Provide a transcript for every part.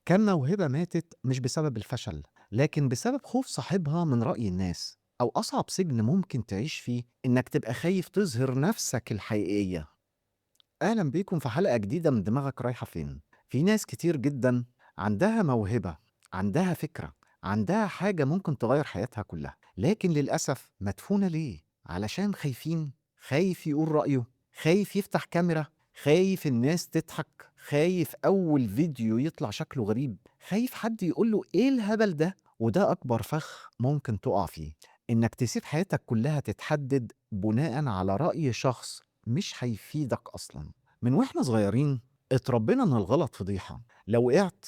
كم موهبة ماتت مش بسبب الفشل، لكن بسبب خوف صاحبها من رأي الناس. أو أصعب سجن ممكن تعيش فيه إنك تبقى خايف تظهر نفسك الحقيقية. أهلا بيكم في حلقة جديدة من دماغك رايحة فين. في ناس كتير جدا عندها موهبة، عندها فكرة، عندها حاجة ممكن تغير حياتها كلها، لكن للأسف مدفونة. ليه؟ علشان خايفين. خايف يقول رأيه، خايف يفتح كاميرا، خايف الناس تضحك، خايف أول فيديو يطلع شكله غريب، خايف حد يقوله إيه الهبل ده. وده أكبر فخ ممكن تقع فيه، إنك تسيب حياتك كلها تتحدد بناء على رأي شخص مش هيفيدك أصلا. من وإحنا صغيرين اتربينا إن الغلط فضيحة. لو وقعت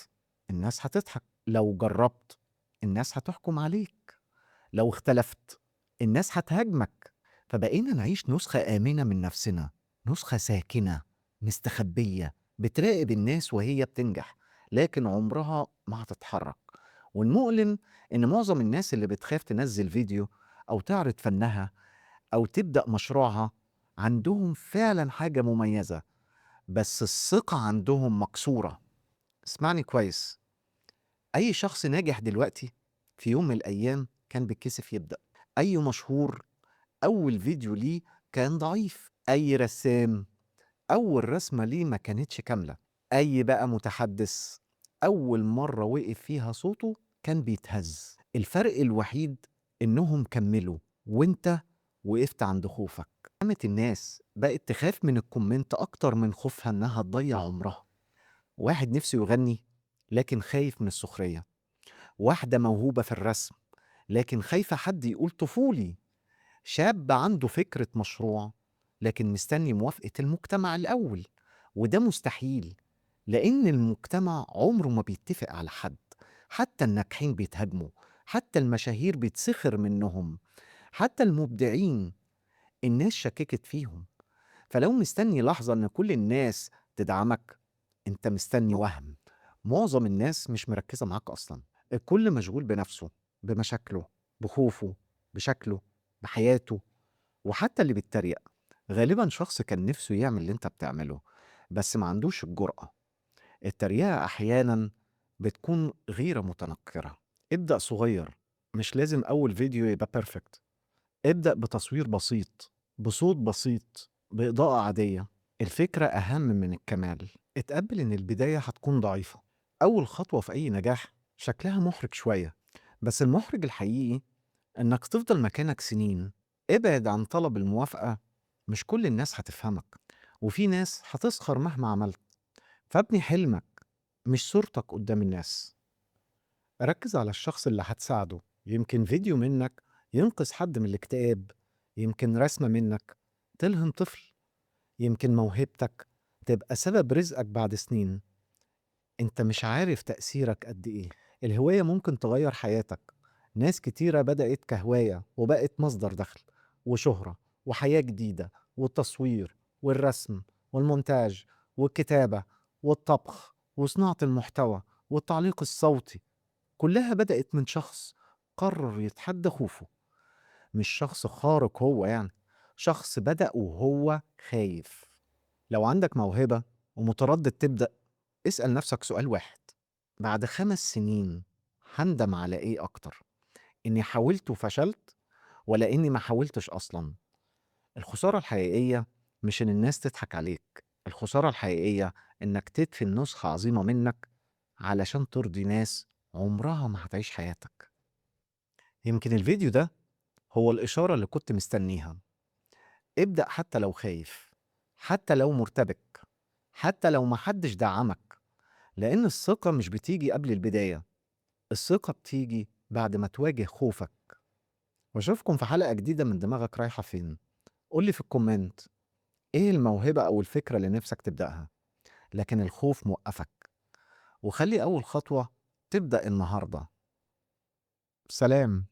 الناس هتضحك، لو جربت الناس هتحكم عليك، لو اختلفت الناس هتهاجمك. فبقينا نعيش نسخة آمنة من نفسنا، نسخة ساكنة مستخبية بتراقب الناس وهي بتنجح، لكن عمرها ما هتتحرك. والمؤلم إن معظم الناس اللي بتخاف تنزل فيديو أو تعرض فنها أو تبدأ مشروعها عندهم فعلا حاجة مميزة، بس الثقة عندهم مكسورة. اسمعني كويس، أي شخص ناجح دلوقتي في يوم من الأيام كان بيتكسف يبدأ. أي مشهور أول فيديو ليه كان ضعيف، أي رسام أول رسمة ليه ما كانتش كاملة، أي بقى متحدث أول مرة وقف فيها صوته كان بيتهز. الفرق الوحيد إنهم كملوا وإنت وقفت عند خوفك. قامت الناس بقت تخاف من ال comment أكتر من خوفها إنها تضيع عمرها. واحد نفسه يغني لكن خايف من السخرية، واحدة موهوبة في الرسم لكن خايفة حد يقول طفولي، شاب عنده فكرة مشروع لكن مستني موافقة المجتمع الأول، وده مستحيل لأن المجتمع عمره ما بيتفق على حد. حتى الناجحين بيتهاجموا، حتى المشاهير بيتسخر منهم، حتى المبدعين الناس شككت فيهم. فلو مستني لحظة إن كل الناس تدعمك، أنت مستني وهم. معظم الناس مش مركزة معاك أصلا، الكل مشغول بنفسه، بمشاكله، بخوفه، بشكله، بحياته. وحتى اللي بيتريق غالبا شخص كان نفسه يعمل اللي انت بتعمله بس ما عندوش الجرأة. التريقة أحيانا بتكون غيرة متنكرة. ابدأ صغير، مش لازم أول فيديو يبقى perfect. ابدأ بتصوير بسيط، بصوت بسيط، بإضاءة عادية. الفكرة أهم من الكمال. اتقبل إن البداية هتكون ضعيفة. أول خطوة في أي نجاح شكلها محرج شوية، بس المحرج الحقيقي إنك تفضل مكانك سنين. ابعد عن طلب الموافقة، مش كل الناس هتفهمك، وفي ناس هتسخر مهما عملت. فابني حلمك مش صورتك قدام الناس. ركز على الشخص اللي هتساعده. يمكن فيديو منك ينقذ حد من الاكتئاب، يمكن رسمة منك تلهم طفل، يمكن موهبتك تبقى سبب رزقك بعد سنين. انت مش عارف تأثيرك قد ايه. الهواية ممكن تغير حياتك. ناس كتيرة بدأت كهواية وبقت مصدر دخل وشهرة وحياة جديدة. والتصوير والرسم والمونتاج والكتابة والطبخ وصناعة المحتوى والتعليق الصوتي، كلها بدأت من شخص قرر يتحدى خوفه. مش شخص خارق هو، يعني شخص بدأ وهو خايف. لو عندك موهبة ومتردد تبدأ، اسأل نفسك سؤال واحد: بعد 5 سنين هندم على ايه أكتر؟ إني حاولت وفشلت، ولا إني ما حاولتش أصلا؟ الخسارة الحقيقية مش إن الناس تضحك عليك، الخسارة الحقيقية إنك تدفن نسخة عظيمة منك علشان ترضي ناس عمرها ما هتعيش حياتك. يمكن الفيديو ده هو الإشارة اللي كنت مستنيها. ابدأ حتى لو خايف، حتى لو مرتبك، حتى لو محدش دعمك، لأن الثقة مش بتيجي قبل البداية، الثقة بتيجي بعد ما تواجه خوفك. واشوفكم في حلقة جديدة من دماغك رايحة فين. قولي في ال comment ايه الموهبة أو الفكرة اللي نفسك تبدأها لكن الخوف موقفك، وخلي أول خطوة تبدأ النهاردة. سلام.